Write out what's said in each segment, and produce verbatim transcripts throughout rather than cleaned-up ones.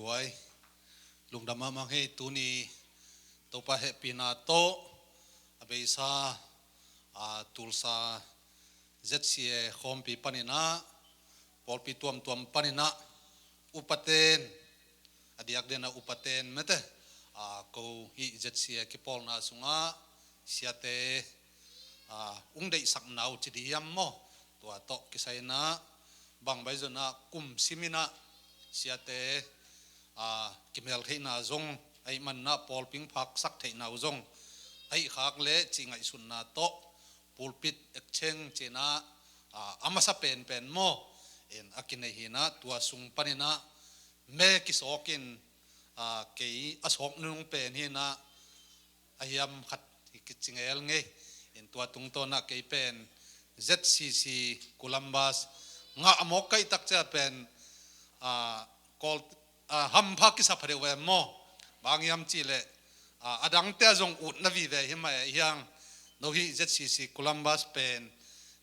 Pai, lungdam mahmah hi. Tuni Topa hehpihna tawh a beisa, a, Tulsa Z C A khawmpi paninah, pawlpi tuamtuam paninah, upaten, a diakdiakna upaten mete, a, ko hih Z C A kipawlna sungah siate, a, ung deihsakna uh ci dih hiam maw? Tua tawh kisainah, bang bai zonah kum siminah siate, a, kimeltheihna zong, ahih manah pawlpi ung phaksak theihna uh zong ahih khak leh cih ngaihsutna tawh pulpit exchange cinah, a, a masa penpen maw? In a kinei hinah, tua sung paninah me kisawkin, a, kei a sawk nunung pen hinah, a hiam khat hi kicingel ngei. In tua tungtawnah kei pen Z C C Columbus ngah a mawk kaihtak cia pen, a, kawl, a, hampha kisa phadeuh ve maw? Bang hiam cihleh, a, a dangte a zong utna vive hi mah e hiang. No hih Z C C Columbus pen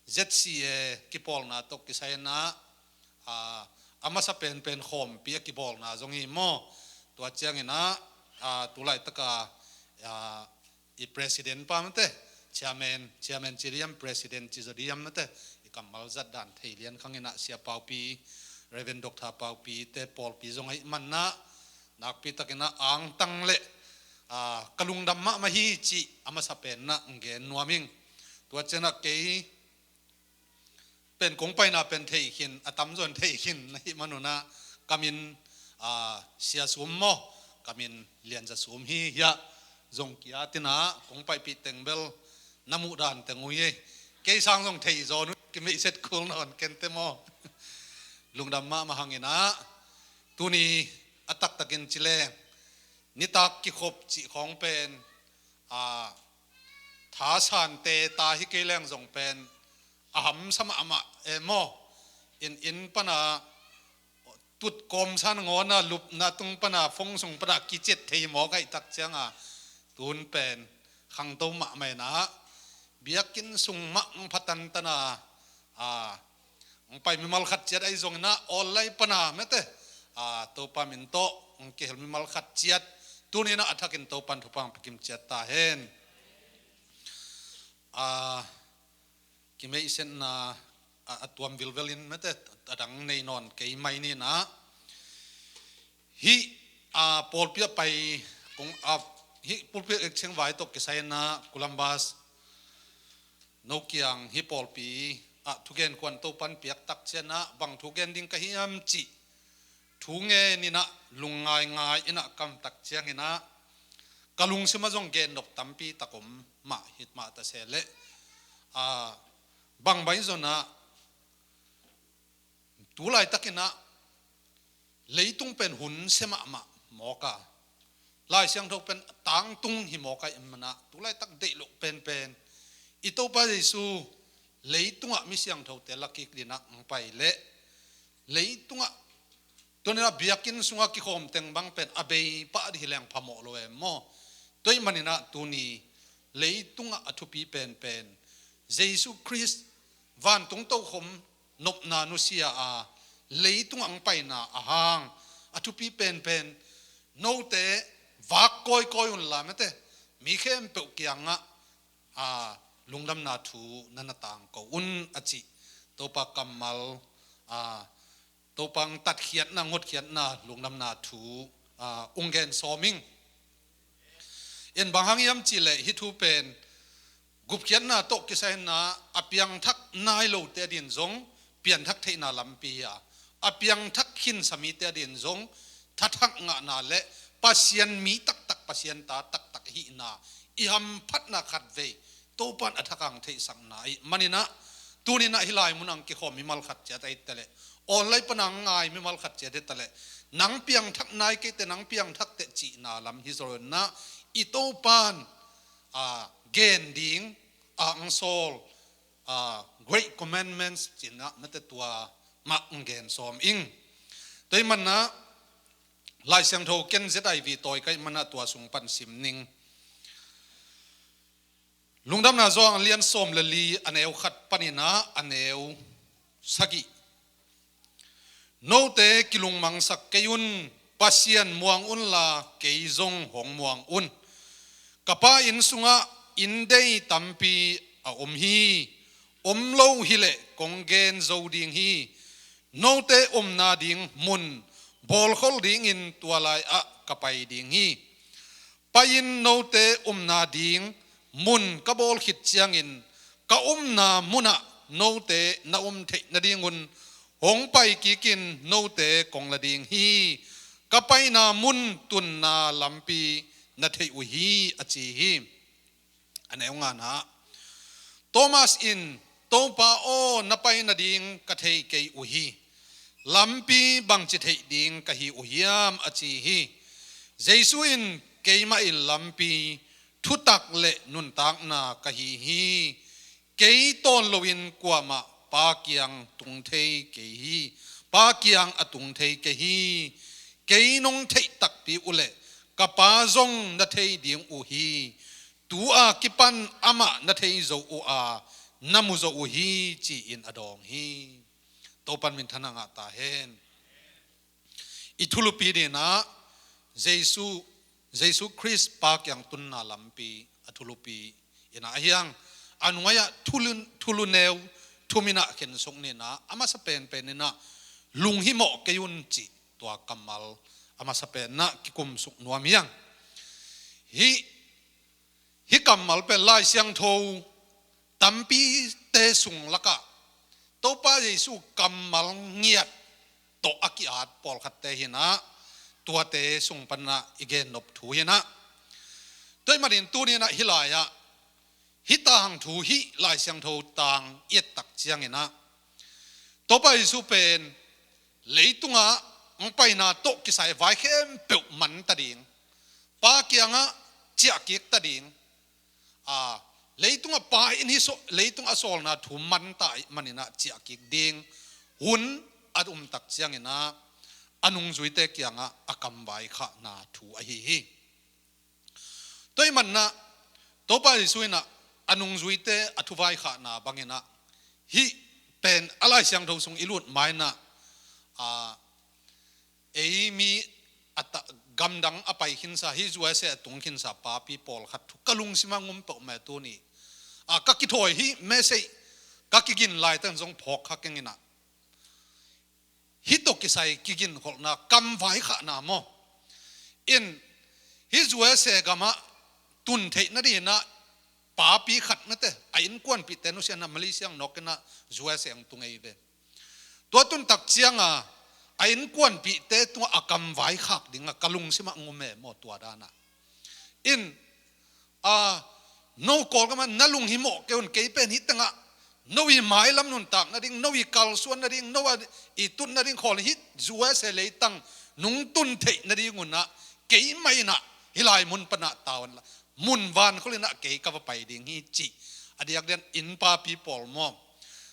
Z C A kipawlna tawh kisainah, a, a masa penpen khawmpi a kibawlna zong hi maw? Tua cianginah, a, tulaitaka, a, i president pa mate, chairman, chairman ci diam, president ci zaw diam mate, i kammal zat dan thei lian khanginah sia Paupi, Reverend Doctor Paupi te pawlpi zong ahih manah nakpitakinah angtang leh, a, ka lungdam mahmah hi cih a masa penah ng gen nuam ing. Tua cianah kei pen kong paina pen thei khin, a tamzaw in thei khin na hih manunah, ka min, a, Sia Sum maw, ka min Lianza Sum hi hiah zong kiatinah kong paipih teng bel na muh dan teng uh hi. Kei sang zong thei zaw nu kimeihset kul nawn kente maw? Lungdam mahmah hanginah, tuni a taktakin cileng nitak kikhop cih khawng pen, a, thasan teta hi kei leng zong pen a hamsa mahmah e maw? In, inn pana tutkawmsan ngawna lupna tung pana fong sung pana kicet thei mawk ahih tak cianga tun pen khangto mahmah inah, biakinn sung mah ng phatantana, a, ng pai mimal khat ciat ahi zonginah, online pana mete, a, Topa min tawh ng kihel mimal khat ciat tuninah a thakin Topan thupha pikim ciat ta hen. A, kimeihsetna, a, a tuam vilvelin mete, a dang nei nawn kei mai ninah, hih, a, pawlpi a pai kong, a, hih pulpit exchange vai tawh kisainah Columbus no kiang hih pawlpi, a, thugen kuan Topan piak tak cianah bang thugen ding ka hiam cih thu ngeninah lungngaingai inah kamtak cianginah ka lungsimah zong gen nop tampi tak om mah hih mah ta se leh, a, bang bai zonah tulaitakinah leitung pen hun sia mahmah mawk a, Lai Siangtho pen tangtung hi mawk ahih manah tulaitak deih loh penpen i Topa Jesu leitungah mi siangthote lakik dinah ang pai leh leitungah tuninah biakinn sungah kikhawm teng bang pen a bei pah dih hi leng phamawh lo em maw? Tua ahih maninah tuni leitungah a thupi penpen Jesu Khrist vantung tokhom nopna nusia a leitungah ang paina a hang a thupi penpen note vak kawikawi unla mete, mi khempeuh kiangah, a, lungdamna thu na na tangko un a cih Topa kammal, a, Topa ang tatkhiatna, ngotkhiatna, lungdamna thu, a, ung gen sawm ing. In bang hang hiam cihleh hih thu pen gupkhiatna tawh kisaina a piangthak nai lote adin zong pianthak theihna lampi hi a, a piangthak khinsa mite adin zong thathak ngahna le Pasian mi taktak, Pasian ta taktak hihna i hamphatna khatvei Topan a thakang theihsakna ahih maninah, tuninah hih lai mun ang kikhawm mimal khat ciat ahi taleh, online pana ang ngai mimal khat ciat ahi taleh, nang piangthak nai kei teh, nang piangthak teh cihna lam hi zaw inah, i Topan, a, gen ding, a, ang sawl, a, Great Commandments cinah mete tua mah ang gen sawm ing. Tua ahih manah Lai Siangtho ken Z I V tawi ka hih manah tua sung pan sim ning. Lungdamna Johan lian sawm le li a neu khat paninah a neu sagih. Note kilungmangsak kei un, Pasian muang unla kei zong hong muang un. Ka Pa inn sungah inndei tampi a om hi. Om lo hileh kong gen zo ding hi. Note omna ding mun bawlkhol dingin tua lai-ah ka pai ding hi. Pai-in note omna ding mun ka bawl khit ciangin ka omna munah note na om theih nadingun hong pai kikin note kong la ding hi. Ka paina mun tunna lampi na thei uh hi, a ci hi. A neu ngana, Thomas in, Topa aw, na pai nading ka thei kei uh hi. Lampi bangci theih ding ka hi uh hiam, a ci hi. Jesu in, keimah in lampi, thutak le nuntakna ka hi hi. Kei tawn loin kuamah Pa kiang tung thei kei hi. Pa kiang a tung thei kei hi. Kei nong theih takpi uhleh ka Pa zong na thei ding uh hi. Tu-a kipan amah na thei zo uh a, na mu zo uh hi, ci-in a dawng hi. Topan minthanna ngah ta hen. I thulupi dinah Jesu, Jesu Khrist Pa kiang tunna lampi a thulupi inah ahiang, a nuai-ah thulu, thulu neu thuminah khensuk ninah a masa penpen inah lunghimawh kei un cih tua kammal a masa penah kikumsuk nuam hiang. Hih Hih kammal pen Lai Siangtho tampite sung lakah Topa Jesu kammal ngiat tawh a ki-at pawlkhatte hinah, tuate sung panah i gennop thu hinah. Tua ahih manin tuninah hih lai-ah hih tang thu, hih Lai Siangtho tang i et tak cianginah Topa Jesu pen leitungah hong paina tawh kisai vai khempeuh manta ding, Pa kiangah ciahkik ta ding, a, leitungah Pa in hih so, leitung a sawlna thu manta ahih maninah ciahkik ding hun a um tak cianginah a nungzuite kiangah a kamvai khahna thu ahi hi. Tua ahih manah Topa Jesu inah a nungzuite a thuvai khahna banginah hih pen a Lai Siangtho sung i lut mainah, a, ei mi a ta, gamdang a pai khinsa, hih U S A a tung khinsa papi pawlkhat thu ka lungsimah ngum peuhmah tuni. A, ka kithawi hih message ka kigin laitan zong phawk kha kenginah hih tawh kisai kiginkholhna, kamvai khahna maw? In hih U S A gamah tun theih nadinah papi khat nate a innkuanpihte nusiatna Malaysia nawkinah U S A ang tung ei ve. Tua tun tak cianga a innkuanpihte tungah a kamvai khak dingah ka lungsimah ngum e maw tua danah. In, a, no Kawlgamah na lunghimawh kei un, kei pen hih tengah no i mailam nuntak nading, no i kalsuan nading, no a i tut nading khawl hih U S A leitang nung tun theih nadingunah keimah inah hih lai mun panah taunla mun vankhol inah kei ka va pai ding hi cih a diakdiak in papi pawl maw?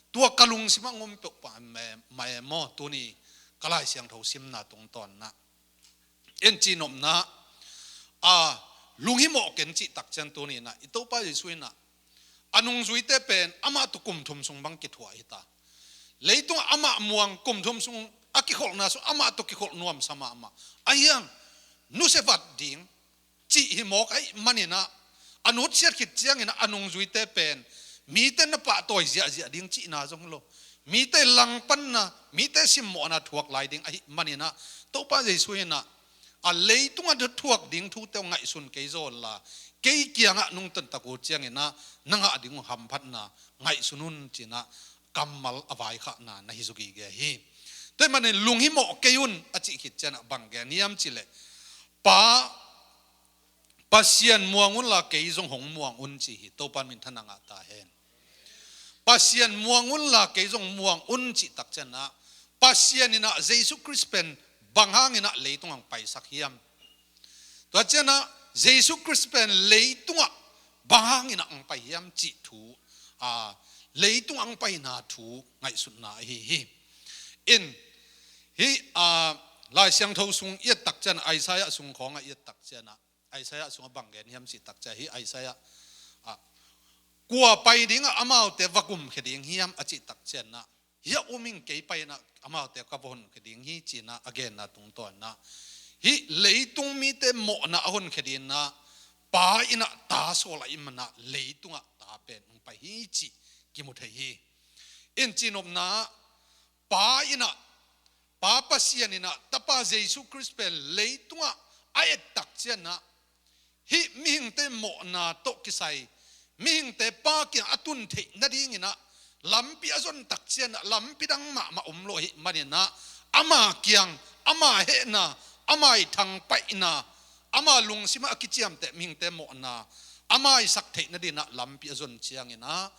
Tua ka lungsimah ngum peuhmah e maw tuni ka Lai Siangtho simna tungtawnnah. En cihnopna, a, lunghimawh ken cih tak ciang tuninah i Topa Jesu inah a nungzuite pen amah tawh kum thum sung bang kithuah hita. Leitungah amah muang kum thum sung a kikholhna sung amah tawh kikholh nuamsa mahmah. Ahiang nusia vat ding cih hi mawk ahih maninah a nutsiat khit cianginah a nungzuite pen mite na pahtawi ziahziah ding cihna zong lo, mite langpanna, mite simmawhna thuak lai ding ahih maninah Topa Jesu inah a leitungah thuak ding thute uh ngaihsun kei zawnla kei kiangah nungton tak uh cianginah na ngah ding uh hamphatna ngaihsun un cinah kammal a vaikhakna na hi zugige hi. Tua ahih manin lunghimawh kei un a cih khit cianah bang gen hiam cihleh, Pa, Pasian muang unla kei zong hong muang un ci hi. Topan minthanna ngah ta hen. Pasian muang unla kei zong muang un cih tak cianah Pasian inah Jesu Khrist pen bang hanginah leitung ang paisak hiam? Tua cianah Jesu Khrist pen leitungah bang hanginah ang pai hiam cih thu, a, leitung ang paina thu ngaihsutna ahi hi. In, hih, a, Lai Siangtho sung i et tak cianah Isaiah sung khawngah i et tak cianah Isaiah sungah bang gen hiam cih tak ciah hih Isaiah, a, kua pai dingah amaute va gumkhia ding hiam a cih tak cianah, hih a um ing, kei pai inah amaute ka va honkhia ding hi cinah a genna tungtawnnah hih leitung mite mawhna a honkhia dingin ah Pa in ah ta sawl ahih manin ah leitungah ta pen hong pai hi cih kimu thei hi. In cihnopna ah Pa in ah, Pa Pasian in ah Tapa Jesu Khrist pen leitungah a et tak ciangin ah hih mihingte mawhna tawh kisai mihingte Pa kiang a tun theih nadingin ah lampi a zon tak ciangin ah lampi dang mahmah om lo ahih manin ah ama kiang, ama hehna, ama ii thangpaihna, ama lungsimah a kiciamteh mihingte mawhna a maisak theih nadingin ah lampi a zon ciangin ah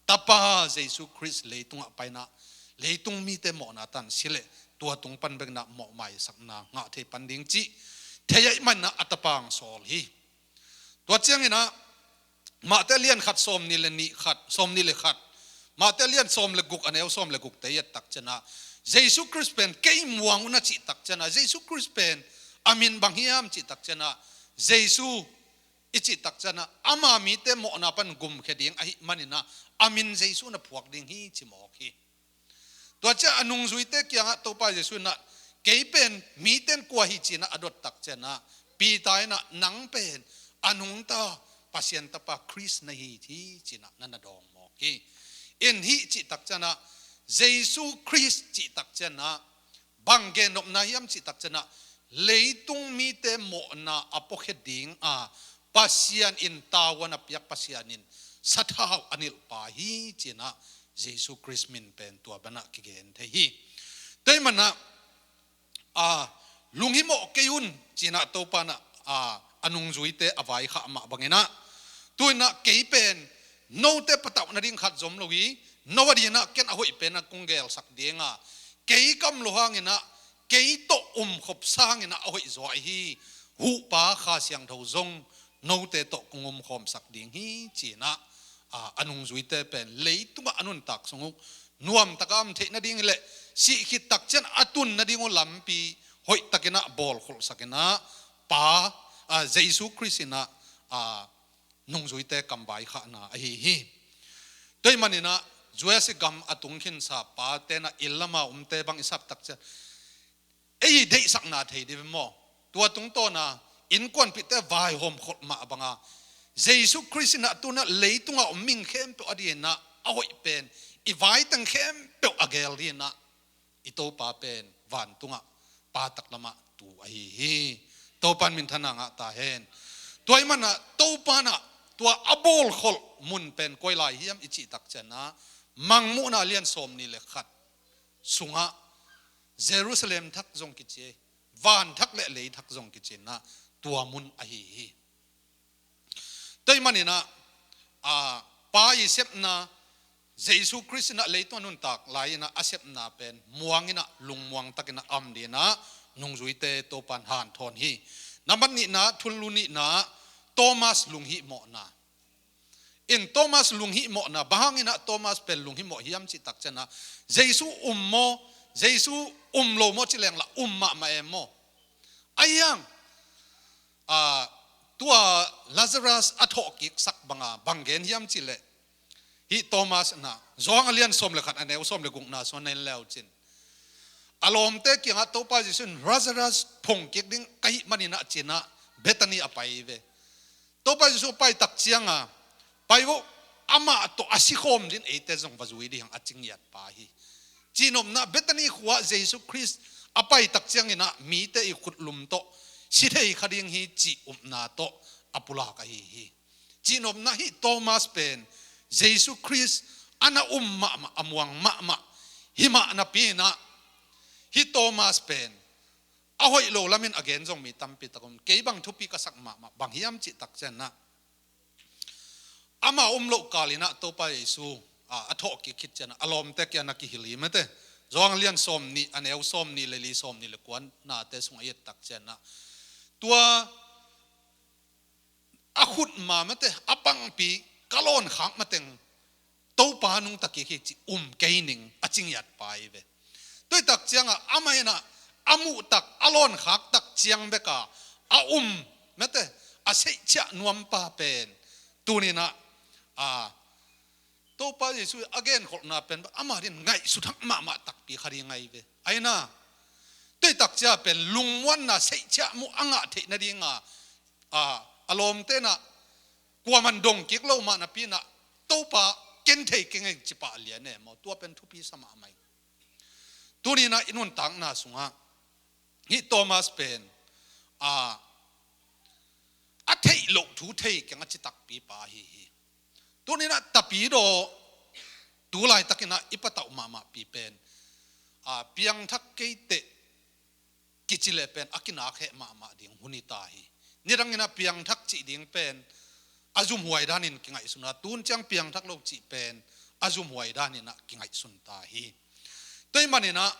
Tapa Jesu Khrist leitungah pai in ah leitung mite mawhna tan si leh tua tung pan bek in ah mawh maisakna ngah thei pan ding cih thei ahih manin ah a Tapa hong sawl hi. Tua ciangin ah Mate lian khat sawmnih le nih khat, sawmnih le khat, Mate lian sawm le guk a neu sawm le guk te i et tak ciangin ah Jesu Khrist pen kei muang un a cih tak ciangin ah Jesu Khrist pen a min bang hiam cih tak ciangin ah Jesu i cih tak ciangin ah ama mite mawhna pan gumkhia ding ahih manin ah a min Jesu na phuak ding hi ci mawk hi. Tua ciang a nungzuite kiangah Topa Jesu in ah kei pen mite in kua hi ci-in ah a dot tak ciangin ah Peter in ah nang pen a nungta Pasian Tapa Khrist na hi hi ci-in ah na na dawng mawk hi. In hih cih tak ciangin ah Jesu Khrist cih tak ciangin ah bang gennopna hiam cih tak ciangin ah leitung mite mawhna a puakhia ding a Pasian in tavuan a piak, Pasian in sathau a nilh pa hi ci-in ah Jesu Khrist min pen tua bang ah kigen thei hi. Tua ahih manin ah a lunghimawh kei un ci-in ah Topa in ah a nungzuite a vaikhak mah bangin ah tu-in ah kei pen note patauh nading khat zong om lo hi. No adingin ah ken a hoih pen ah kong gelsak ding a, kei ka om loh hangin ah kei tawh omkhop sangin ah a hoih zaw ahi hi. Huhpa Kha Siangtho zong note tawh kong omkhawmsak ding hi ci-in ah a nungzuite pen leitungah a nuntak sung uh nuamtak a om theih nading hi leh sih khit tak ciang a tun nading uh lampi hoihtakin ah bawlkholhsak in ah Pa Jesu Khrist in ah nungzuite kam vaikhakna ahi hi. Tua ahih manin ah U S A gam a tung khinsa pate in ah inn lam a omte bang i sap tak ciang ei deihsakna thei dih ve maw? Tua tungtawn a innkuanpihte vaihawm kholh mah bang a Jesu Khrist in ah tu-in ah leitungah om mihing khempeuh adingin ah a hoih pen i vaiteng khempeuh a gel dingin ah i Topa pen vantungah Pa taklamah tu ahi hi. Topa in minthanna ngah ta hen. Tua ahih manin ah Topa in ah tua a bawlkholh mun pen koi lai hiam i cih tak ciangin ah Mangmuhna lian sawmnih le khat sungah Jerusalem thak zong kici, van thak le lei thak zong kici-in ah tua mun ahi hi. Tua ahih manin ah Pa i sepna, Jesu Khrist in ah leitung a nuntak lai-in ah a sepna pen muangin ah lungmuang takin ah a om dingin ah nungzuite Topa in hanthawn hi. Nambat nihna, thulu nihna, Thomas lunghihmawhna. In Thomas lunghihmawhna, bang hangin ah Thomas pen lunghimawh hiam cih tak ciangin ah Jesu um maw, Jesu um lo maw ci leng lah um mahmah e maw? Ahi hang tua Lazarus a thawhkiksak bang a bang gen hiam cih leh hih Thomas in ah Johan a lian sawm le khat a neu sawm le gukna sung na en le uh cin a lawmte kiangah Topa Jesu in Lazarus phongkik ding ka hih manin ah ci-in ah Bethany a pai ve. Topa Jesu a pai tak ciang a pai vo, amah tawh a sikhawm dingin eite zong va zui ding hi hang a ci ngiat pa hi. Cihnopna Bethany khua-ah Jesu Khrist a pai tak ciangin ah mite i khutlum tawh si thei kha ding hi cih upna tawh a pulak ahi hi. Cihnopna hih Thomas pen Jesu Khrist a na um mahmah, a muang mahmah hi mah napi-in ah hih Thomas pen a hoih lo lamin a gen zong mi tampi tak om. Kei bang thupi ka sak mahmah bang hiam cih tak ciangin ah ama um loh kalin ah Topa Jesu a thawhkik khit ciangin ah a lawmte kiangah na kihilh hi mate. Johan a lian sawmnih a neu sawmnih le li, sawmnih le kua nate sung a i et tak ciangin ah tua a khut ma mate, a pangpi ka lawnkhak mateng Topa nungta kik hi ci, um kei ning a ci ngiat pa hi ve. Tua hi tak ciang a amah in ah a muh tak, a lawnkhak tak ciang bek a a um mate, a seihciah nuam pa pen tuni-in ah Topa Jesu a genkholhna pen amah dingin ngaihsut hak mahmah takpi kha ding ahi ve. Ahi na, Tuitak cia pen lungmuanna seihciah muh a ngah theih nadinga, a, a lawmte inah kuaman dong kik lo mah napi inah Topa ken thei keng ei ci pah lian e maw. Tua pen thupi sa mahmah hi. Tuni inah i nuntakna sungah hih Thomas pen, a, a theih loh thu thei keng a ci takpi pa ahi hi. Tuni inah tapidaw tu laitakinah i patauh mahmahpi pen, a, piangthak kei teh kici le pen a kinak heh mahmah ding hun hi ta hi. Nidanginah piangthak cih ding pen a zumhuai danin kingaihsun a, tun ciang piangthak lo cih pen a zumhuai daninah kingaihsun ta hi. Tua ih maninah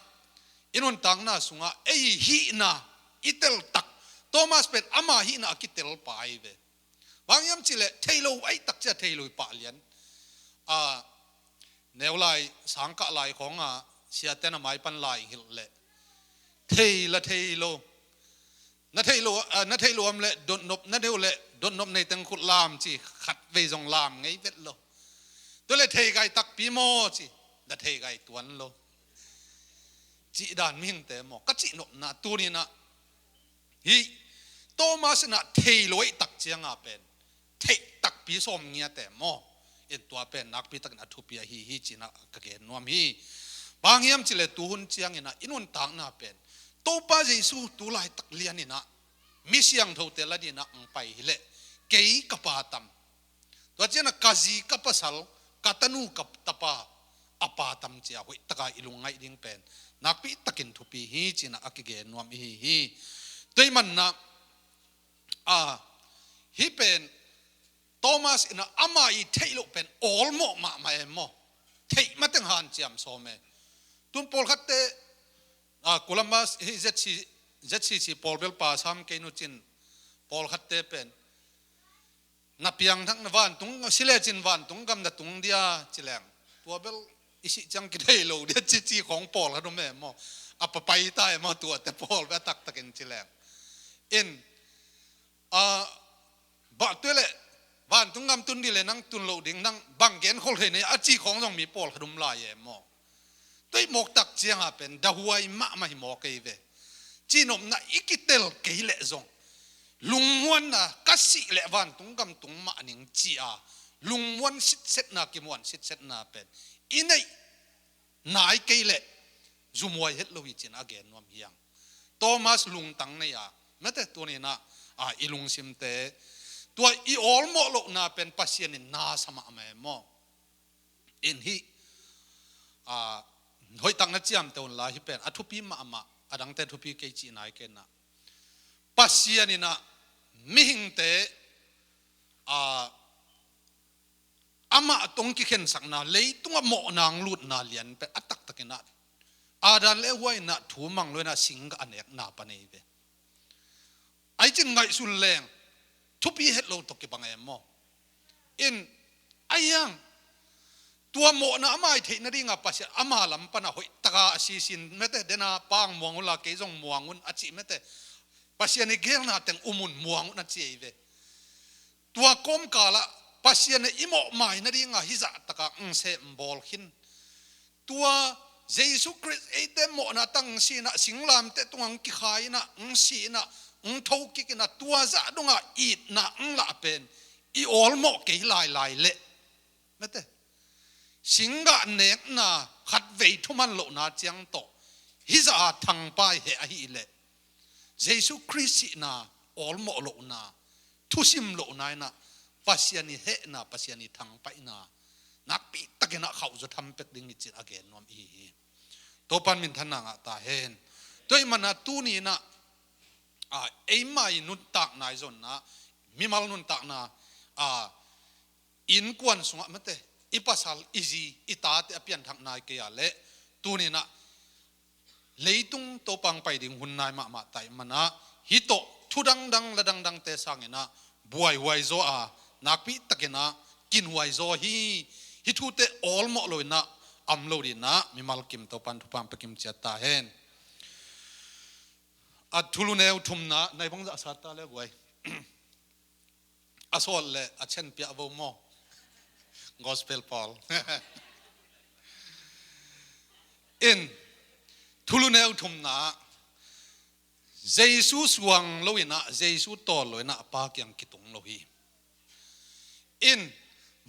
i nuntakna sungah ei hihna i teltak, Thomas pen ama hihna a kitel pa ahi ve. Bang hiam cihleh thei lo aih takcia thei lo i pah lian. A, neu lai sangkah lai khawngah siaten a mai pan lai hilh leh thei la thei lo. Na thei lo, a, na thei lo om leh dotnop na deuh leh dotnop nei teng khut lam ci khat vei zong lam ngei vet lo. Tua leh thei gai takpi maw ci, na thei gai tuan lo. Cih dan mihingte maw ka cihnopna tuninah hih Thomas inah thei lo aih tak cianga pen theih takpi sawm ngiate maw. In tua pen nakpi takin a thupi ahi hi cinah ka gen nuam hi. Bang hiam cihleh tuhun cianginah i nuntakna pen Topa Jesu tu laitak lianinah mi siangthote la dinah ang pai hileh kei ka pa tam. Tua cianah ka zi ka pasal, ka tanu ka tapa a pa tam cia hoihtaka i lungngaih ding pen nakpi takin thupi hi cinah a kigen nuam ihi hi. Tua ih manna, a, hih pen Thomas inah ama i theih loh pen awlmawh mahmah e maw. Theih mateng hanciam sawm e. Tun pawlkhatte, a, Columbus hih Z C, Z C C pawl bel pa sam kei nucin pawlkhatte pen na piangthak na vantung si lecin vantung gam na tung dia ci leng. Tua bel i sih ciang kithei lo dia cici khawng pawlkhat um e maw. A papai ta e maw tuate pawl bel a taktakin ci leng. In, a, bah tua leh vantung gam tun dih leh nang tun loh ding nang bang gen khol thei nei a ci khawng zong mi pawlkhat um lai e maw. Tua ih mawk tak cianga pen dahuai mahmah hi mawk ei ve. Cihnopna i kitel kei leh zong lungmuanna ka sih leh vantung gam tung mah ning ci-a lungmuan sitsetna kimuan sitsetna pen i neih nai kei leh zumhuai het lo hi cin a gen nuam hiang. Thomas lungtang nei a mete tuninah, a, i lungsimte tua i awlmawh lohna pen Pasian in na sa mahmah e maw. In hih, a, hoihtak na ciamteh unla hih pen a thupi mahmah, a dangte thupi kei cihna hi kei inah Pasian inah mihingte, a, amah tong kikhensakna leitungah mawhna ang lutna lian pen a taktakinah Adam le Eva inah thu mang lo inah singgah a nekna pan ei ve. Aicin ngaihsun leng thupi het lo tawh kibang em maw? In a hiang tua mawhna ama i theih nadinga Pasian ama lam pana hoihtaka a sisin mete dena pang muang unla kei zong muang un a cih mete. Pasian i gelna teng um un muang un a ci ei ve. Tua kawmkalah Pasian i mawh mai nadinga hizah taka ang sem bawl khin. Tua Jesu Khrist eite mawhna tang sinah singlamteh tungah ang kikhai inah ang si inah ang thokik inah tua zah dongah itna ang lah pen i awlmawh kei lailai leh mete singgah nekna khatvei thuman lohna ciang tawh hizah a thangpai heh ahih leh Jesu Khrist sihna awlmawh lohna thusim lohna inah Pasian i hehna Pasian i thangpaihna nakpi takinah khauhzaw thampek ding hi cin a gen nuam ihi hi. Topan minthanna ngah ta hen. Tua ih mana tuni inah, a, eima i nuntakna i zonna mimal nuntakna, a, innkuan sungah mete i pasal i zi i tate a pianthakna i kei a leh tuni inah leitung Topa ang pai ding hun nai mahmah ta ih mana hih tawh thu dangdang la dangdangte sanginah buaihuai zaw a nakpi takinah kinhuai zaw hi. Hih thute awlmawh lo inah am lo dinah mimal kim Topan thupha ang pia kim ciat ta hen. A thulu neu thumna nai bang zahsa ta le guai. A sawt le a chenpiah vo maw? Gospel Paul. In thulu neu thumna Jesu suang lo inah, Jesu tawl lo inah Pa kiang kitung lo hi. In,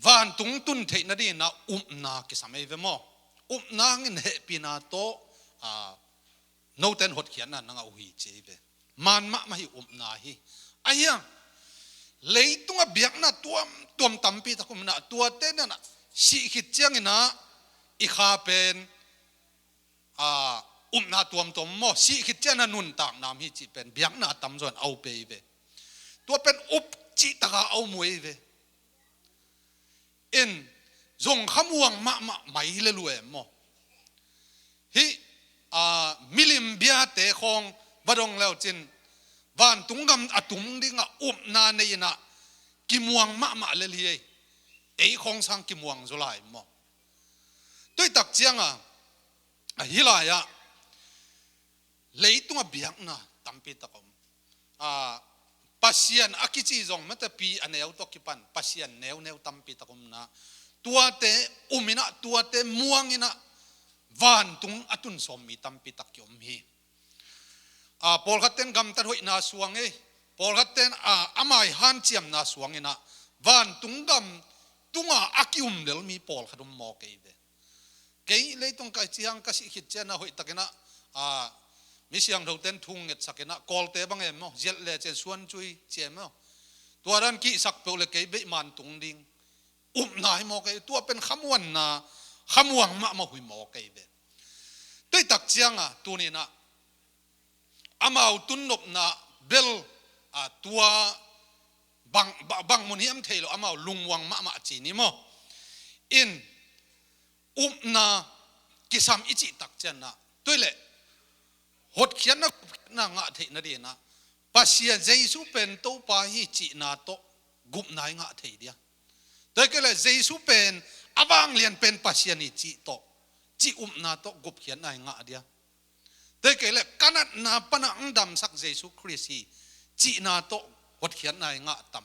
vantung tun theih nadinah upna kisam ei ve maw? Upna hangin hehpihna tawh, a, noten hotkhiatna na ngah uh hi ci ei ve. Man mahmah hi upna hi. Ahi hang, leitungah biakna tuamtuam tampi tak om inah, tuate nanah sih khit cianginah i kha pen, a, upna tuamtuam maw, sih khit cianah nuntakna om hi cih pen biakna a tamzaw in a up ei ve. Tua pen up cih taka a um uh ei ve. In, zong khamuang mahmah mai le lu em maw? Hih, a, milim biate khawng va dong leucin, vantung gam a tung dingah upna nei inah kimuang mahmah lel hi ei. Ei khawng sang kimuang zaw lai maw? Tuitak cianga, a, hih lai-ah leitungah biakna tampi tak om. A, Pasian a kici zong mate pi a neu tawh kipan Pasian neuneu tampi tak om inah, tuate um inah, tuate muang inah, vantung a tun sawm mi tampi tak kiom hi. A, pawlkhat ten gamtat hoihna suang ei, pawlkhat ten, a, a mai hanciamna suang inah, vantung gam tunga a kium lel mi pawlkhat um mawk ei ve. Kei leitung ka ci hang ka sih khit cianah hoihtak inah, a, mi siangtho ten thu ngetsak inah, Kawlte bang em maw, zialh le cian suan cui ci em maw? Tua dan kihsak peuh le kei beih man tung ding. Upna hi mawk ei, tua pen khamuanna, khamuang mahmah uh hi mawk ei ve. Tuitak cianga, tuni inah, amau tunnopna bel, a, tua bang, ba-, bang mun hiam thei lo, amau lungmuang mahmah ci ni maw? In, upna kisam i cih tak cianah, tua leh hotkhiatna, gupkhiatna ngah theih nadinah, Pasian Jesu pen Topa hi cihna tawh gupna i ngah thei dia? Tua kei leh Jesu pen a vanglian pen Pasian hi cih tawh, cih upna tawh gupkhiatna i ngah dia? Tua kei leh ka natna pana ang damsak Jesu Khrist hi cihna tawh hotkhiatna i ngah tam?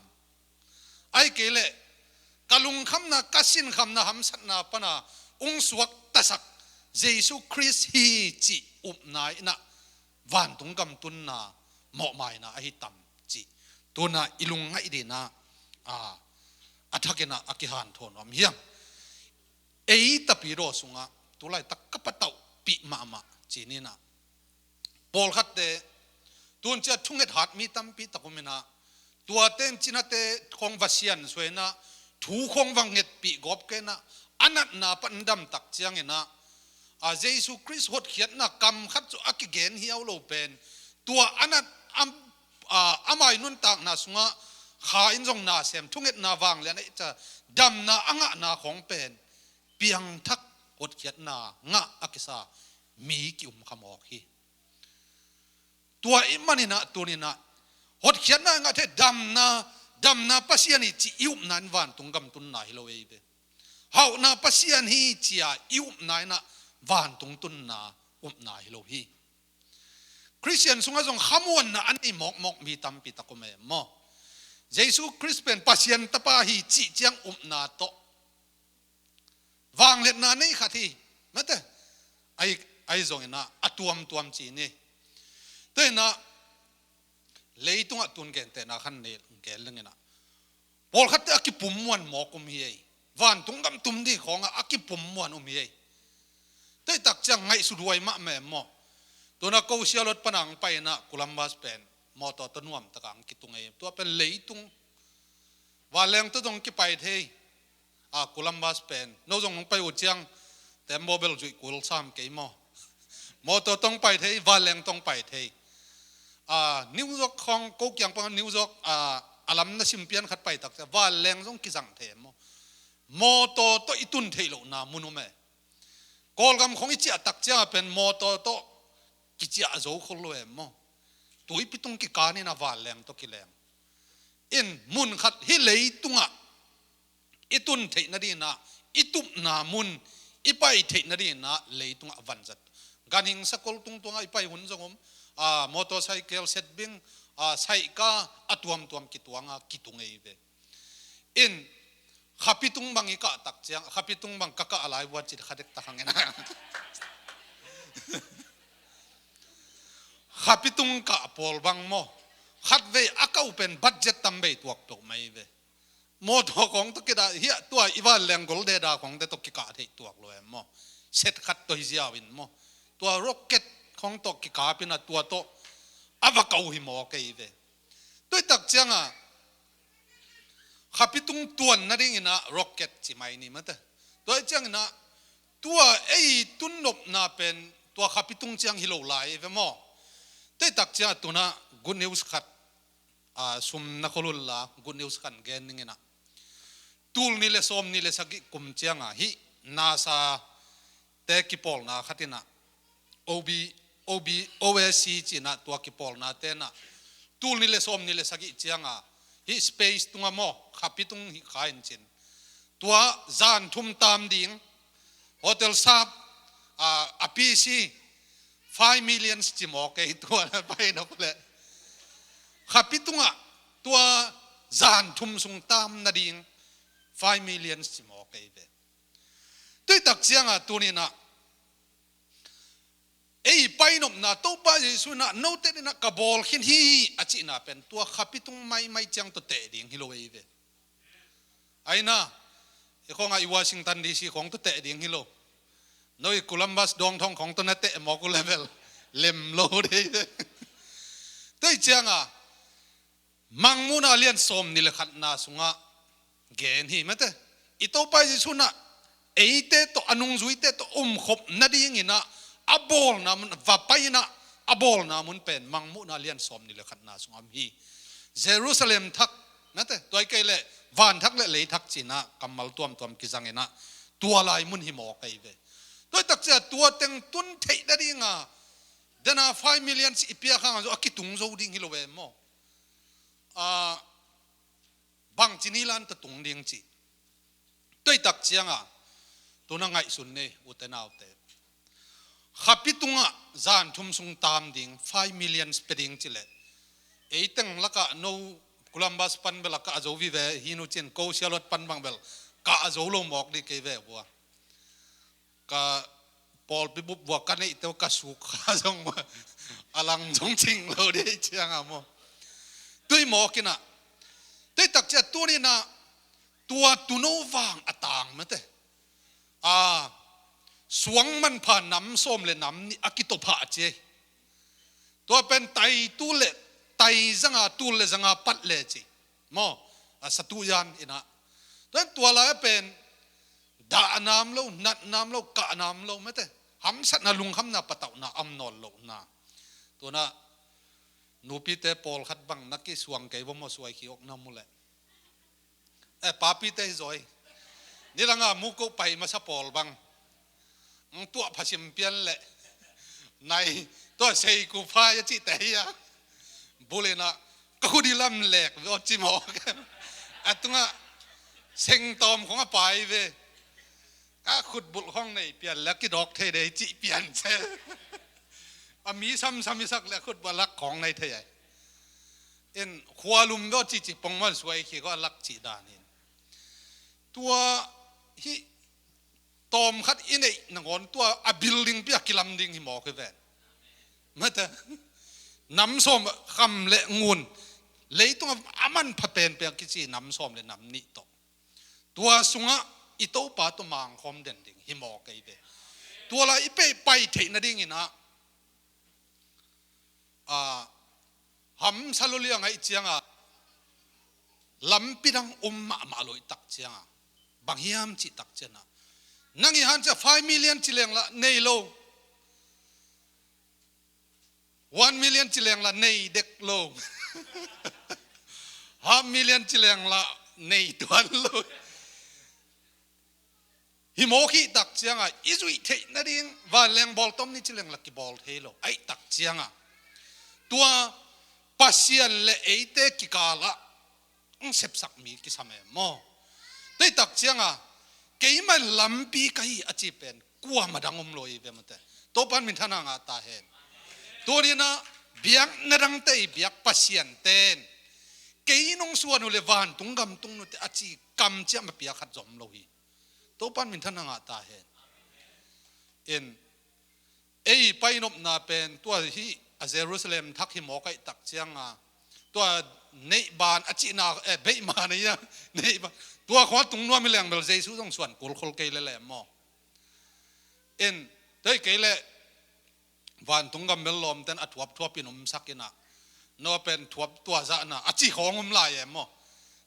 Ahih kei leh ka lungkhamna, ka sinkhamna, hamsatna pana ung suaktasak Jesu Khrist hi cih upna inah vantung gam tunna mawhmaina ahi tam cih tuna i lungngaih dinah, a, a thakinah a kihanthawn nuam hiam? Ei tapidaw sungah tulaitak ka patauhpih mahmah ci ninah, pawlkhatte, tuncia thunget hat mi tampi tak om inah, tuate in cinate khawng va siansuah inah, thu khawng va ngetpih gawp kei inah, a natna pan damtak cianginah, a, Jesu Khrist hotkhiatna kam khat cu a kigen hiau lo pen, tua a nat, am, a, amai nuntakna sungah kha in zong nasem, thungetna vanglian a itca, damna a ngahna khawng pen piangthak hotkhiatna ngah a kisa mi kium kha mawk hi. Tua ih maninah tuninah hotkhiatna ngah thei, damna, damna Pasian hi cih i upna in vantung gam tunna hi lo ei ve. Hauhna Pasian hi cia i upna inah vantung tunna upna hi lo hi. Khristian sungah zong khamuanna a nei mawkmawk mi tampi tak om e maw? Jesu Khrist pen Pasian Tapa hi cih ciang upna tawh vangliatna nei khat hi. Mate, ai, ai zonginah a tuamtuam ci ni. Tuinah leitungah tun gentehna khan nei gen lenginah, pawlkhatte a kipum muan mawk um hi ei. Vantung gam tum ding khawngah a kipum muan um hi ei. Tuitak ciang ngaihsut huai mahmah em maw? Tuna ko Sialot pana ang pai inah Columbus pen mawtaw tawh nuamtaka ang kitung ei. Tua pen leitung, vanleng tawh zong kipai thei. A, Columbus pen no zong hong pai uh ciang tembaw bel zuih kul sam kei maw? Mawtaw tawh hong pai thei, vanleng tawh hong pai thei. A, New York khawng ko kiang pang New York, a, a lam na sim pian khat pai tak ciang vanleng zong kizang thei em maw? Mawtaw tawh i tun theih lohna mun um e. Kawlgam khawng i ciah tak cianga pen mawtaw tawh kiciah zo khol lo em maw? Tuipi tung kikan inah vanleng tawh kileng. In, mun khat hih leitungah i tun theih nadinah, i tupna mun, i pai theih nadinah leitungah vanzat. Ganhing sakol tungtuangah i pai hun zong om, a, motorcycle setbing, a, saihka a tuamtuam kituanga kitung ei ve. In, khapi tung bang i kah tak ciang, khapi tung bang ka kah a lai vuat cit kha dek tak hang inah. Khapitung kah pawl bang maw, khatvei a kah uh pen budget tam bei tuak peuh mai ve. Mawtaw khawng tawh kidah hiah tua i vanleng goldeda khawngte tawh kikah theih tuak lo em maw? Set khat tawh hi ziau in maw, tua rocket khawng tawh kikapin ah tua tawh a va kah uh hi maw kei ve. Tuaitak ciangah khapitung tuan nadingin ah rocket ci mai ni mate. Tua ciangin ah tua ei tunnopna pen tua khapitung ciang hi lo lai ve maw? Tuaitak ciangah tunah good news khat, a, sum na khol un la good news khat gen ning in ah, tul nih le sawm nih le sagih kum ciangah hih NASA te kipawlna khat in ah, O B, O B, O A C ci in ah tua kipawlna te in ah tul nih le sawm nih le sagih ciangah hih space tungah maw khapitung hih kha in cin, tua zan thum tam ding hotel sap, a, a P C five million ci maw kei tua na pai na pule. Khapi tungah tua zan thum sung tam nading five million ci maw kei ve. Tuaitak ciangah tuninah ei painopna Topa Jesu inah note dinah ka bawl khin hi a cihna pen tua khapi tung maimai ciang tawh teh ding hi lo ei ve. Aina, i khawngah i Washington D C khawng tawh teh ding hi lo. No i Columbus dawngthawng khawng tawh na teh mawk uh level lem lo dei. Tua i ciangah Mangmuhna lian sawm nih le khatna sungah gen hi mate. I Topa Jesu inah eite tawh a nungzuite tawh umkhop nadinginah a bawlna mun va pai inah a bawlna mun pen Mangmuhna lian sawm nih le khatna sungah om hi. Jerusalem thak mate, tua i kei leh van thak le lei thak cinah kammal tuamtuam kizanginah tua lai mun hi mawk ei ve. Tua i takcia tua teng tun theih nadinga dena five million ci i piak hangah zo a kitung zo ding hi lo ve maw? A, bangci ni lan tawh tung ding ci. Tuaitak cianga tuna ngaihsun nei ute naute. Khapi tungah zan thum sung tam ding five million pe ding ci leh ei teng lakah no Columbus pan bel a kah zo vive hi nu cin ko sialot pan bang bel kah zo lo mawk dih kei ve bua. Ka pawlpi bup bua ka neihte uh ka suk kha zong a lang zong cing lo dih cianga maw? Tui mawkinah tui takcia tuninah tua tuno vang a tang mate. A, suang manpha nam sawm le nam nih a kitophah ci ei. Tua pen tai tul le tai zanga tul le zanga pat le ci maw? A satu yan inah tua tua lai a pen dahnam lo, natnam lo, kahnam lo mate. Hamsatna lunghamna patauhna am nawl lohna. Tuna nupite pawlkhat bang na kisuang kei bo maw suai khi ok na mu leh. Eh, papite hi zawi. Nilanga muko pai masa pawl bang ang tuah phasim pian leh nai tua sei ku phai a cihte hi a. Bulina ka khudi lam lek ve aw ci mawk. A tunga sengtawm khong a pai ve. A khutbulh khong nei pian le kidawk thei dei cih pian se. A mi samsam isak le khutbulh a lak khong nei thei ai. In khualum ve aw cih cih pongman suai khi ko a lak cih dan hin. Tua hi tawm khat i neih nangawn tua a building pi a kilam ding hi mawk hi ven. Mate nam sawm kham le ngun leitung a man pha penpen kici nam sawm le nam nih tawh tua sungah i Topa tawh mangkhawm den ding hi mawk ei ve. Tua lai i pei pai theih nadinginah a, hamsa lo liang aih cianga lampi dang um mahmah lo i tak cianga bang hiam cih tak ciangah nang i han cia five million ci leng lah nei lo. One million ci leng lah nei dek lo. Half million ci leng lah nei tuan lo. Hi mawk hih tak cianga i zuih theih nading vanleng bawl tom ni ci leng lah kibawl thei lo aih tak cianga tua Pasian le eite kikalah ang sepsak mi kisam em maw? Teitak cianga keiman lampi ka hi a ci pen kuama dang om lo i ve mate. Topan minthanna ngah ta hen. Tuninah biakna dangte i biak Pasian ten kei nong suan uh le vantung gamtung nute a ci kam ciah ma piak khat zom lo hi. Topan minthanna ngah ta hen. In ei painopna pen tua hi a Jerusalem thak hi mawk ahih tak cianga, tua neihban a cihna, eh, beihman a ia, neihban, tua khua tung nuam hi leng bel Jesu zong suan kulkhol kei lele maw? In, tua hi kei leh vantung gam bel lawmten a thuapthuap in omsak inah, no pen thuap tua zahna a ci khawng om lai e maw?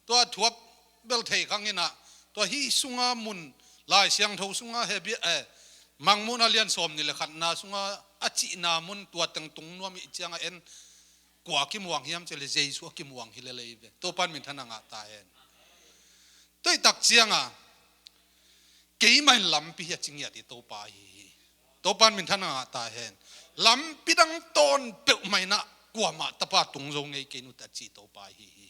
Tua thuap bel thei khang inah, tua hi sunga mun, Lai Siangtho sunga Hebru, eh, Mangmuhna lian sawm nih le khatna sunga a cihna mun tua teng tung nuam ih cianga en, kua a kimuang hiam cih leh Jesu a kimuang hi lele ve. Topan minthan a ngah ta hen. Tua ih tak cianga keimah in lampi hi a ci ngiat hi Topa ahi hi. Topan minthan a ngah ta hen. Lampi dang tawn peuhmah inah kuamah tapa tung zo ngei kei nute a ci Topa ahi hi.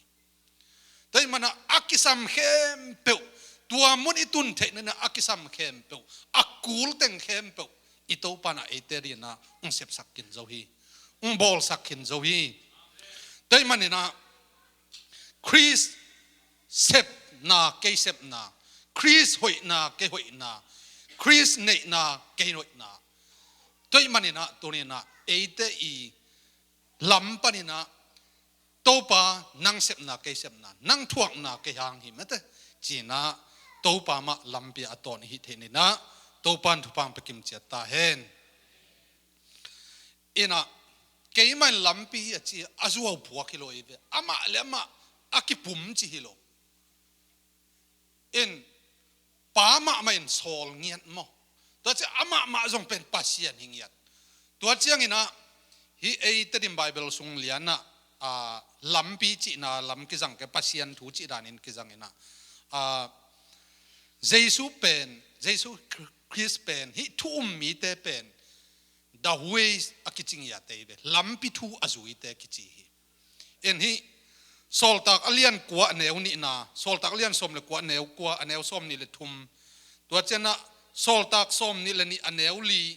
Tua ih manah a kisam khempeuh, tua mun i tun theihna inah a kisam khempeuh, a kul teng khempeuh i Topa inah eite dinah hong sepsak kin zo hi, hong bawlsak kin zo hi. Tua ih maninah Khrist sepna kei sepna, Khrist hoihna kei hoihna, Khrist neihna kei neihna, tua ih maninah tuninah eite i lam paninah Topa nang sepna kei sepna, nang thuakna kei hang hi mate cinah Topa mah lampi a tawn i hih theih ninah Topan thupha hong pia kim ciat ta hen. Inah keimah in lampi hi a ci a zuau phuak hi lo ei ve. Amah le amah a kipum ci hi lo. In, Pa mahmah in sawl ngiat maw? Tua ciang amah mah zong pen Pasian hi ngiat. Tua cianginah hih ei Tedim Bible sung lianah, a, lampi cihna lam kizang kei, Pasian thu cih danin kizanginah, a, Jesu pen, Jesu Khrist pen, hih thu um mite pen the way a kici ngiat ei ve, lampi thu a zuite kici hi. En hih Sawltak a lian kua a neu nihna, Sawltak a lian sawm le kua a neu kua, a neu sawm nih le thum. Tua cianah Sawltak sawm nih le nih a neu li,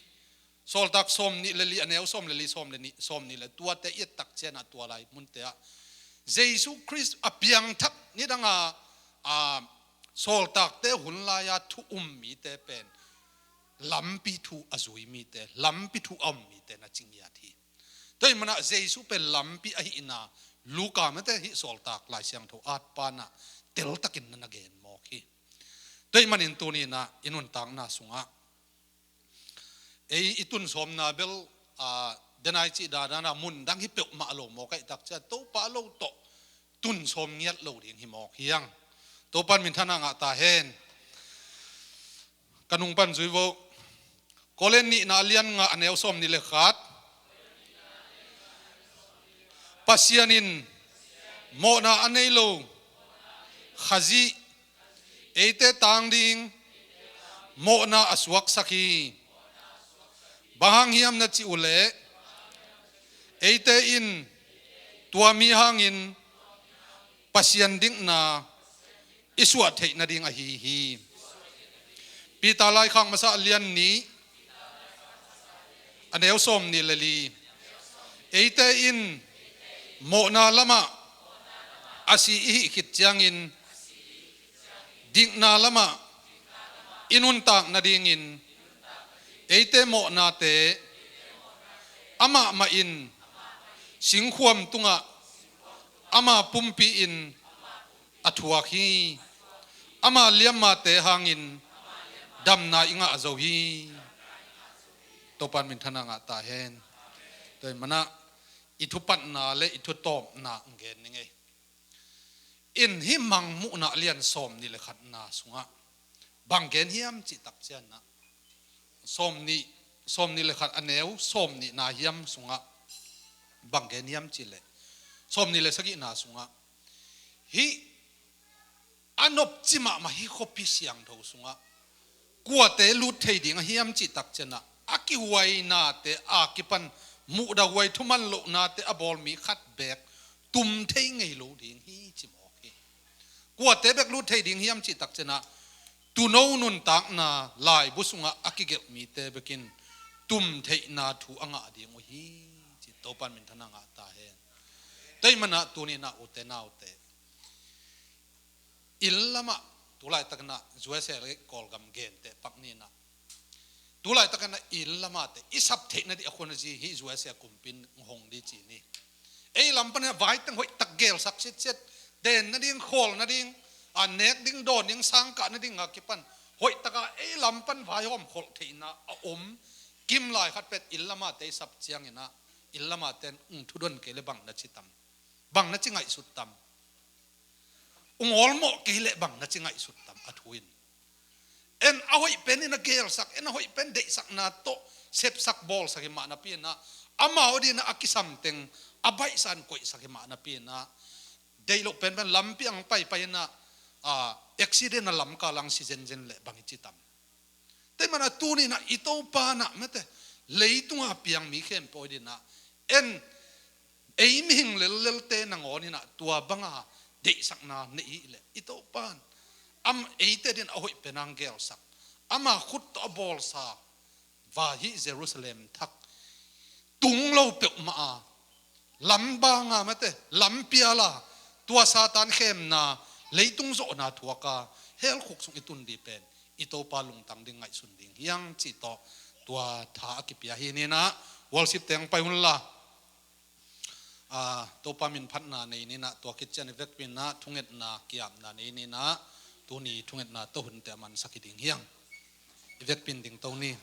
Sawltak sawm nih le li a neu sawm le li, sawm le nih, sawm nih le tuate i et tak cianah tua lai munte ah Jesu Khrist a piangthak nidanga, a, sawltakte hun lai-a thu um mite pen lampi thu a zui mite, lampi thu a um mite na ci ngiat hi. Tua ih manah Jesu pen lampi ahihna Luka mate hih Sawltak Lai Siangtho atpa inah teltakin na na gen mawk hi. Tua ih manin tuninah i nuntakna sungah ei i tun sawmna bel, a, denai cih dadanah mun dang hi peuhmah lo mawk ahih tak ciang Topa lo tawh tun sawm ngiat lo ding hi mawk hiang. Topan minthan a ngah ta hen. Ka nung pan zui vo. Korin nihna a lian nga a neu sawm nih le khat. Pasian in mawhna a nei lo Khazih eite tang ding mawhna a suaksak hi. Bang hang hiam na cih uhleh eite in tua mi hangin Pasian dikna i suah theih nading ahi hi. Peter laikhak masa a lian nih a neu sawm nih le li. Eite in mawhna lamah a si i hih khit ciangin dikna lamah i nuntak nadingin eite mawhnate amah mah in singkhuam tungah ama pumpi in a thuak hi. Ama liammate hangin damna i ngah zo hi. Topan minthan a ngah ta hen. Tua ih manah i thupatna le i thutawpna gen ning ei. In hih Mangmuhna lian sawm nih le khatna sungah bang gen hiam cih tak cianah sawm nih, sawm nih le khat a neu sawm nihna hiam sungah bang gen hiam cih leh sawm nih le sagihna sungah hih a nopci mahmah hih khuapi siangtho sungah kuate lut thei ding a hiam cih tak cianah a kihuainate a kipan muhdahuai thuman lohnate a bawl mi khat beek tum thei ngei lo ding hi ci mawk hi. Kuate bek lut thei ding hiam cih tak cianah tuuno nuntakna laibu sungah a kigelh mite bekin tum theihna thu a ngah ding uh hi ci Topan minthan a ngah ta hen. Tua ih manah tuninah ute naute inn lamah tulaitakinah U S A le Kawlgam gente pak ninah Tulaitakin a inn lamate i sap theihna dih a khua na zi hi. U S A kumpi in hong dih ci ni. Ei lam pan a vaiteng hoihtak gelsak sitset, den nading, khawl nading, a nek ding, dawn ding, sangkah nading a kipan hoihtaka ei lam pan vaihawm kholh theihna a om. Kim lai khat pet inn lamate i sap ciangin ah inn lamaten ung thudon kei le bang na ci tam? Bang na ci ngaihsut tam? Ung awlmawh kei leh bang na ci ngaihsut tam? A thu in en a hoih pen in a gelsak, en a hoih pen deihsakna tawh sepsak bawlsak hi mah napi in ah, amau ding in ah a kisam teng a baihsa in koihsak hi mah napi in ah, deih loh penpen lampi ang paipai in ah, a, accident a lamkal ang si zenzen leh bang i ci tam? Tua ahih manin ah tuni in ah i Topa in ah mate, leitunga piang mi khempeuh ding in ah en ei mihing lellelte nangawn in ah tua banga deihsakna nei hi leh, i Topa in am eite ding in a hoih pen ang gelsak, ama khut tawh a bawlsa vai hi Jerusalem thak tung lo peuhmah a, lam banga mate, lam piala, tua Satan khemna, leitung zawhna thuaka hell khuk sung i tun ding pen i Topa lungtang ding, ngaihsun ding hi hang cih tawh tua tha a kipia hi. Ni in ah worship teng pai un la, a, Topa min phatna nei ni in ah, tua khit ciang i vekpi in ah thungetna ki-apna nei ni in ah, tuni thungetna tawh hunte a mansak hi ding hi hang. I vekpi in ding to ni.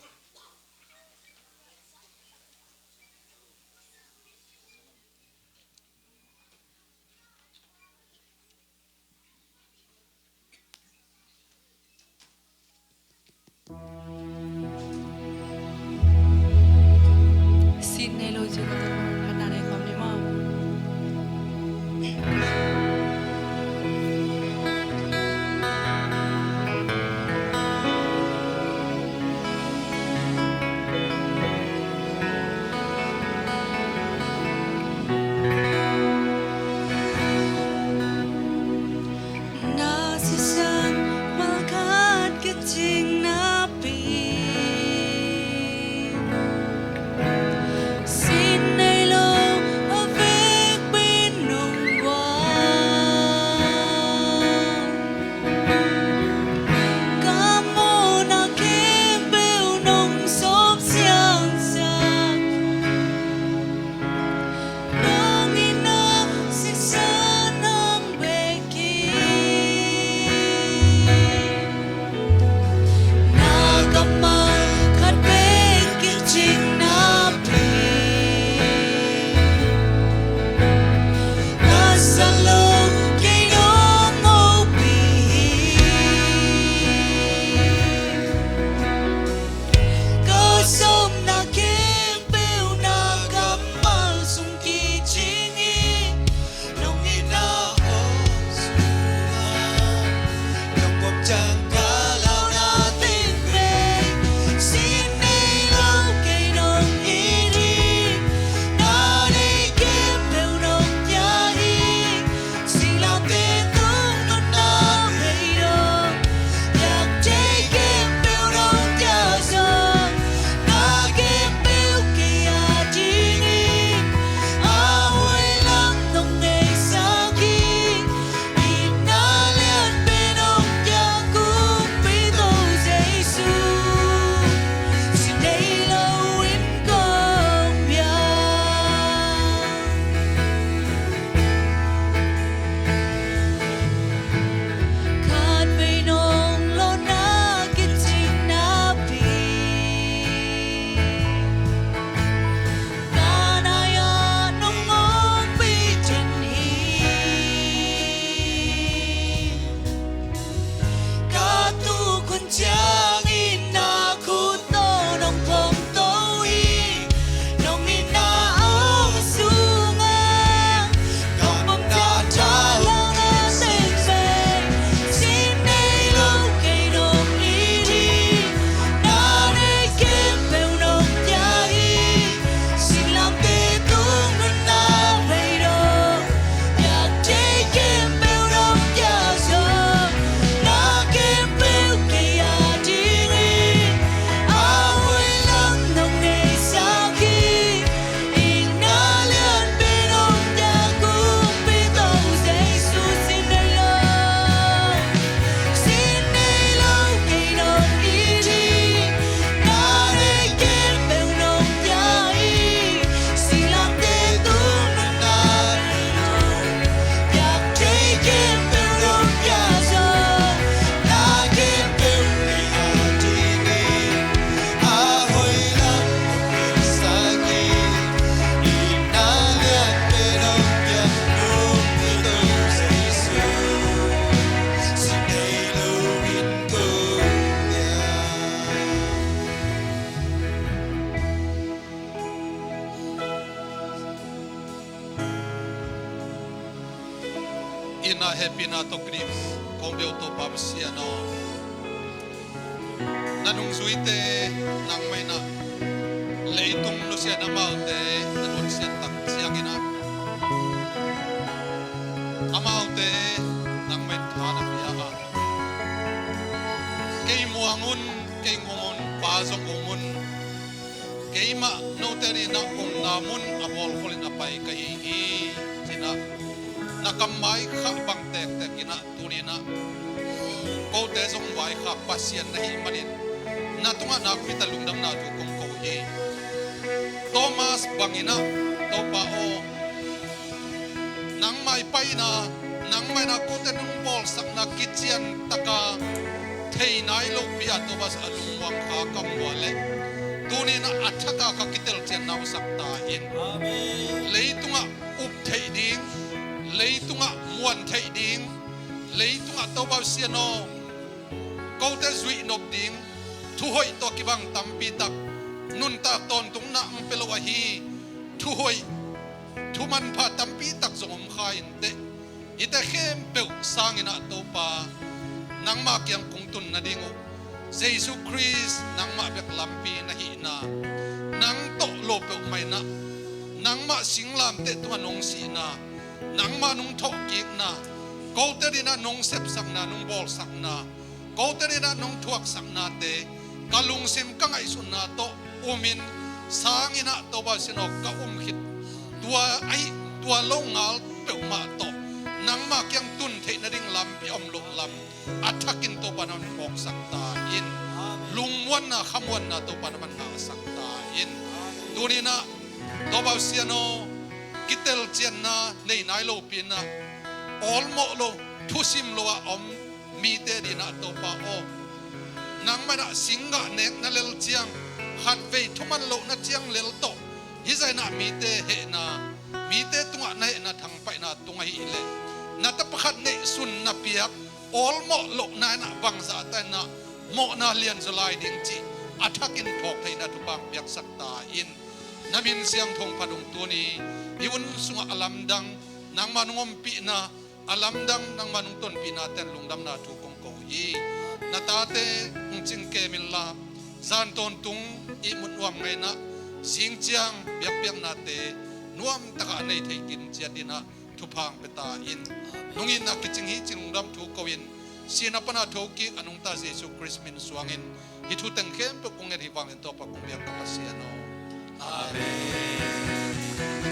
Sin nei lo ci ka tawh phatna nei khawm ni maw? Na hehpihna tawh kidip kong bia uh Topa Pasian aw, na nungzuite nangmah in ah leitung nusia in amaute na nusiat tak ciangin ah amaute nangmah in tha na pia a, kei muang un, kei ngom un, pa zong om un, keimah note adingin ah omna mun a bawlkholh in a pai ka hi hi, ci-in ah na kammaikha bang tektek in ah tuni in ah kote zong vaikha Pasian na hih manin na tungah nakpi tak lungdamna thu kong ko hi. Thomas bangin ah Topa aw, nangmah i paina, nangmah in ah kote nong bawlsakna kician taka thei nai lopi a Topa sa a lungmuang kha ka muah leh tuni in ah a thak a ka kitelcian na hong sak ta in. Leitungah up theih ding, leitungah muan theih ding, leitungah Topa Pasian aw, kote zuih nop ding, thuhoih tawh kibang tampi tak, nuntak tawntungna hong pia lo ahi thuhoih, thumanpha tampi tak zong om kha inteh. Hihte khempeuh sangin ah Topa, nangmah kiang kong tun nading uh Jesu Khrist nangmah bek lampi na hihna, nang tawh lo peuhmah in ah, nangmah singlamteh tungah nong sihna, nangmah nong thawhkikna, kote adingin ah nong sepsakna, nong bawlsakna, kote adingin ah nong thuaksaknate ka lungsim ka ngaihsutna tawh umin, sangin ah Topa Pasian aw, ka um khit tua ahi, tua lo ngal peuhmah tawh nangmah kiang tun theih nading lampi a om loh lam a thakin Topa na man phawksak ta in. Lungmuanna, khamuanna Topa na man ngahsak ta in. Tuni in ah Topa Pasian aw, kitelcianna nei nai lopi in ah awlmawh lo, thusim lo a om mite adingin ah Topa aw, nangmah in ah singgah nekna lel ciang, khatvei thuman lohna ciang lel tawh hih zah in ah mite hehna, mite tungah na hehna thangpaihna tung ahih leh, na tapa khat neihsun na piak awlmawh lohna in ah bangzah ta in ah mawhna lianzaw lai ding cih a thakin phawk theihna thupha hong piaksak ta in. Na min siangtho hong phat ung. Tuni hih hun sungah a lamdang nangmah nong ompihna, a lamdang nangmah nong tonpihna ten lungdamna thu kong ko hi. Na tate hong cingkem inla, zan tawntung ihmut nuam ngei in ah, zing ciang biakpiaknate nuamtak a nei thei kim ciat in ah thupha hong pia ta in. Nong itna kicing hi ci-in lungdam thu ko in, sihna pan a thokik a nungta Jesu Khrist min suangin hih thu teng khempeuh kong nget hi vanglian Topa kong biak ka Pasian aw. Amen.